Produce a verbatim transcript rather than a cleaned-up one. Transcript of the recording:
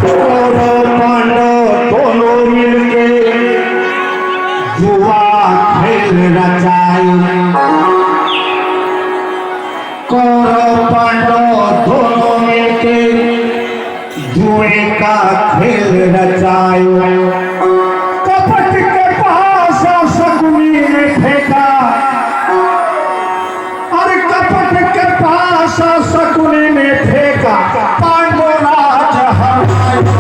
कौरव पांडव दोनों मिलके जुआ खेल रचायो। कौरव पांडव दोनों मिलके जुए का खेल रचायो। कपट के पासा शकुनी ने फेंका। अरे कपट के पासा शकुनी ने फेंका, पांडव राज हरायो।